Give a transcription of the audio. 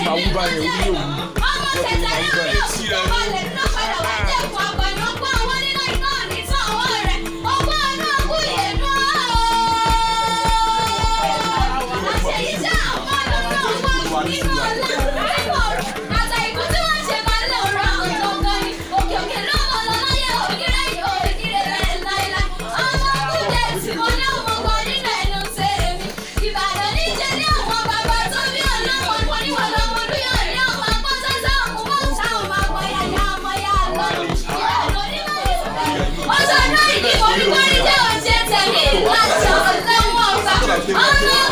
máa wú báyẹn, orí yóò wú. Ọmọ tẹ̀tẹ̀ ní orí òkú tó balẹ̀ nínú padà wá jẹ́ ẹ̀kọ́ àgbàdo ọgbọ́n àwọn nínú iná ní tán ọwọ́ rẹ̀ ọgbọ́n náà kú ìyẹ̀dún àṣeyíṣẹ́ àwọn ọlọ́run ọgbọ́n nínú ọlá nínú ọ̀rọ̀ àtàìkú tí wọ́n ṣe balẹ̀ ọ̀rọ̀ àwọn tó gan ni òkè òkè lọ́mọ lọ́láyé òkìrẹ́ yìí òkìrẹ́ rẹ̀ láìláì ọmọ kúndé tí mo ní ọmọ kan nínú ẹnu tèmi Ìbàdàn níjẹ́ ní àwọn bàbá tó bí ọlọ́mọ níwọ̀n lọ́mọ lóyún ní ọmọ akọ́sẹ́sẹ́ ọmọ mọ́ta ọmọ àgbọ̀yàyà ọmọ yà lọ Ìbàdàn onímọ̀ ọjọ́ náà ìdí onígbọ́rí jẹ́ òṣè tẹ̀mí ìlàjà ọ̀lẹ́wọ̀n ọ̀gbà ọmọ.